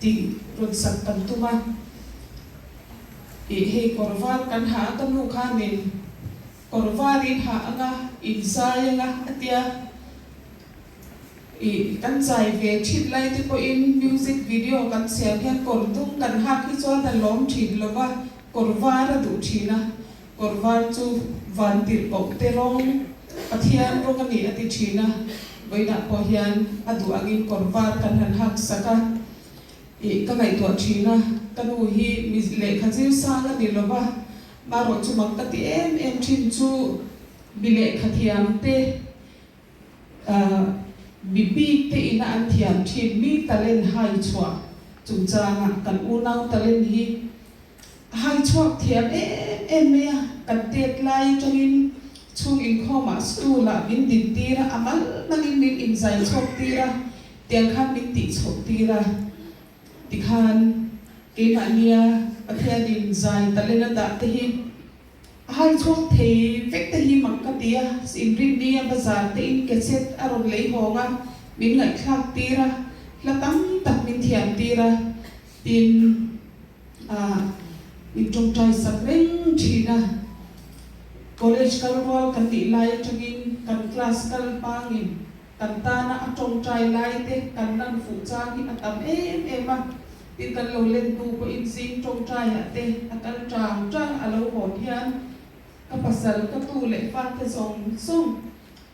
tih rawn sak kan tum a. Ih hei kawr var kan ha a ka nu khanin kawr var in ha anga in zai anga a tia. Ih kan zai ve thin lai te pawhin music video kan siam hian kawr dum kan hak hi chuan a lawm thin lo va, kawr var a duh thin a. Kawr var chu van tirh koh te rawng Pathian rawng a ni a ti thin a, vawiinah pawh hian a duh angin kawr var kan han hak sak a, ih ka ngaihtuah thin a, ka nu hi mi lehkha zir sang a ni lo va, marawh chu mak ka ti em em thin chu mi lehkha thiam te mi bik te ina an thiam thin mi talent hai chhuah chungchangah kan unau talent hi A hai chhuak thiam em em mai a, kan tet lai atangin chhung inkhawmah stool ah min din tir a, a mal malin min inzai chhuak tir a, tiang khan min tih chhoh tir a, tikhan keimahnia Pathianin zai talent a dah te hi a hai chhuak thei vek te hi mak ka ti a, inrinni a bazar te in cassette a rawn lei hawng a, min ngaihthlak tir a, hla tam tak min thiam tir a, tin. Ah, min tawngtai sak reng thin a. College kal rual kan nih lai atangin kan class kal hmangin kan tana a tawngtai lai te kan lan fuh chang hi a tam em em a. Tin kan lo len hnu pawhin zing tawngtaiah te a kal tang tang a lo hawn hian ka pasal ka tu leh fate zawng zawng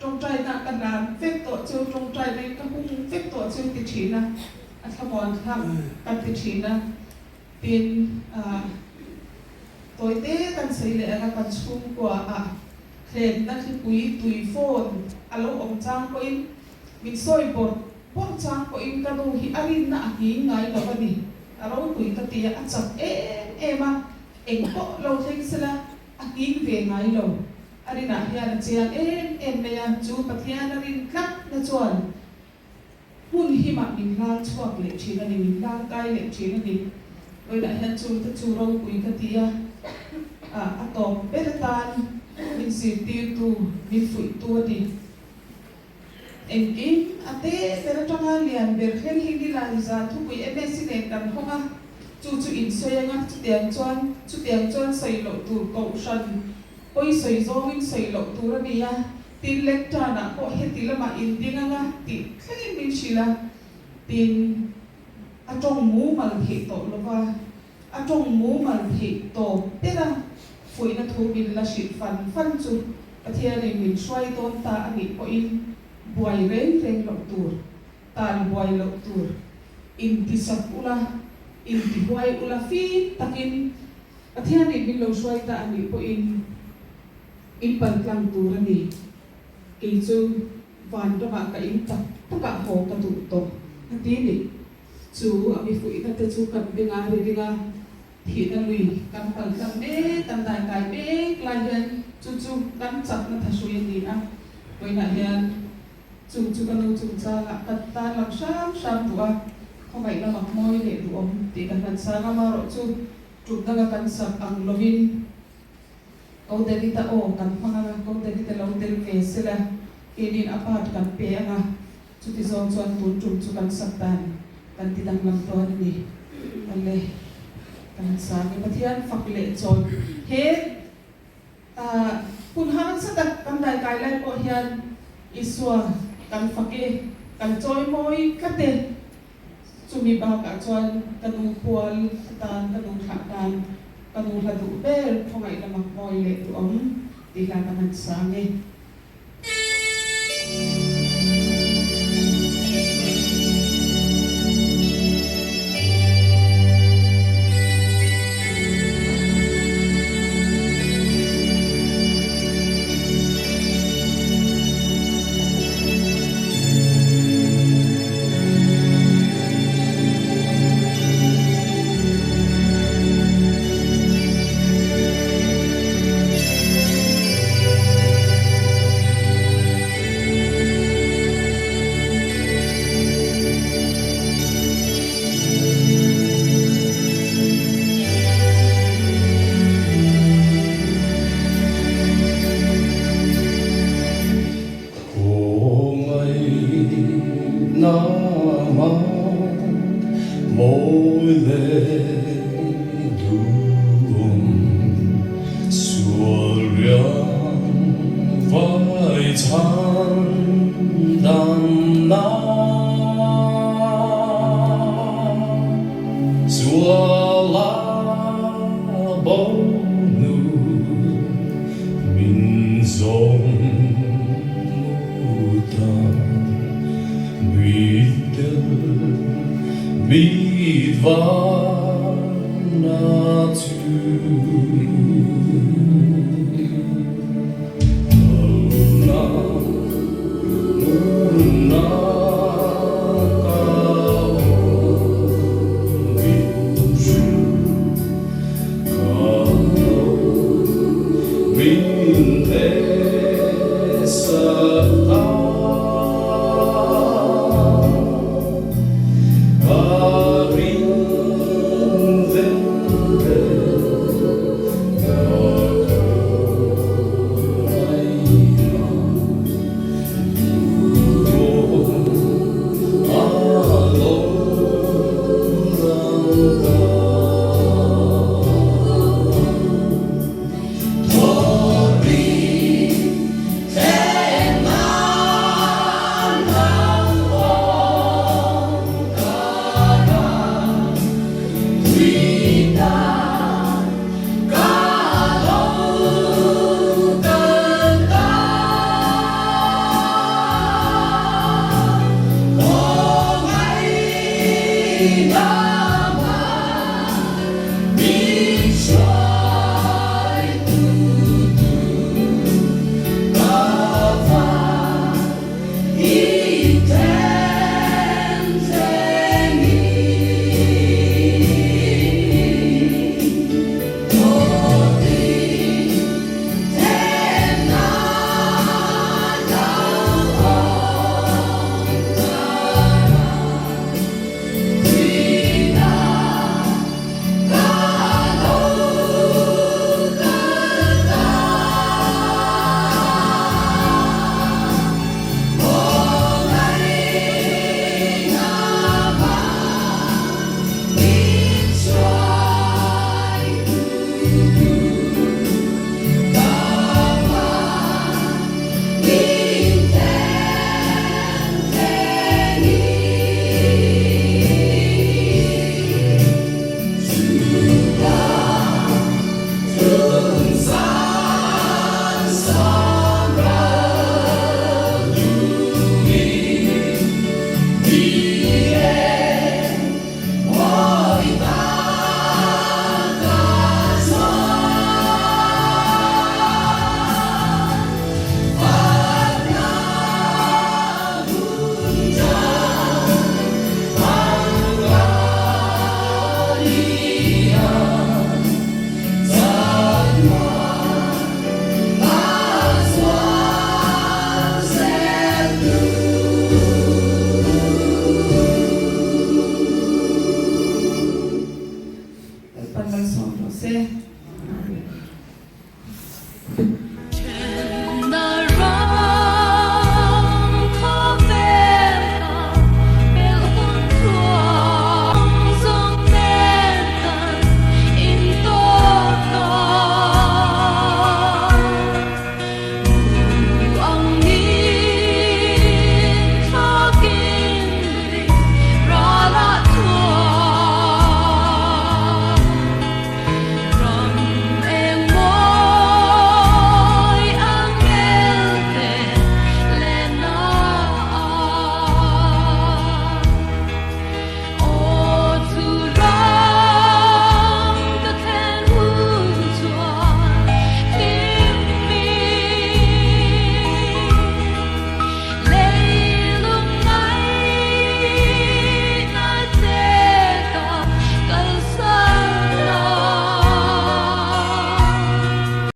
tawngtaina ka hlan vek tawh chu tawngtaina in ka hung vek tawh chu ti thin a, a thlamuan thlak ka ti thin a. Tin, tawi te kan sawi leh anga kan chhungkua ah thlenna thlipui tui phone a lo awm chang pawhin min sawi bawrh bawrh chang pawhin ka nu hi a rinna a nghing ngai lo a ni. A ropui ka ti a, a chak em em a, eng pawh lo thleng sela a nghing ve ngai lo. A rinah hian a chiang em em mai a, chu Pathian a rin tlat na chuan Hmun himah min hlang chhuak leh thin a ni, min hlang kai leh thin a ni. Vawiinah hian chungte chu ropui ka ti a, a tawp ber atan min zirtirtu, min fuihtu a ni. Engkim a te ber atanga lian ber thleng hi Nilai zan thupui MSc nen kan hawng a, chu chu insawi anga chutiang chuan chutiang chuan sawi loh tur kohhran pawi sawi zawngin sawi loh tur a ni a. Tin, lectern-ah pawh heti lamah in ding anga tih thlengin min hrilh a, tin, a tawng mumal theih tawh lo va, a tawng mumal theih tawp ber a, fuihna thu min la hrilh fan fan chu Pathianin min hruai dawn ta a nih pawhin buai reng reng loh tur, tan buai loh tur, intisak ula, intihuai ula fim takin Pathianin min lo hruai ta a nih pawhin, In pal tlang tur a ni. Kei chu van ramah ka in tak takah haw ka duh tawh a ti ni. Chu a mi fuihna te chu kan benga ri ringa thihna lui kan pal tlang mek, kan dai kai mek lai hian chu chu kan chakna thahrui a ni a. Vawiinah hian chung chu ka nu chungchangah ka tan lang hram hram duh a, khawngaih lamah mawi leh duhawm tih ka hlan sang a, marawh chu tum danga kan sak ang lovin Ko David-a aw kan hmang anga, Ko David-a lo tel ve sela, keinin a part kan pe anga, chuti zawng chuan tun tum chu kan sak dan kan ti danglam dawn a ni. Awle, kan han sang e. Pathian fak leh chawi he hun harsa tak kan daikai lai pawh hian Isua kan fak e, kan chawi mawi tlat e. Chumi bakah chuan ka nu pual atan, ka nu thlah tan, ka nu hla duh ber khawngaih lamah mawi leh duhawm tih hla kan han sang e. Mawi leh duhawm sual riang vai chhan damna Suala bo nu min zawng mu ta Mittel mit varna chu. Nuna nuna ka awm min hrilh ka lo min hnehsak ta. Ka ring vel vel ka khawngaihna duhawm a lo lang ta.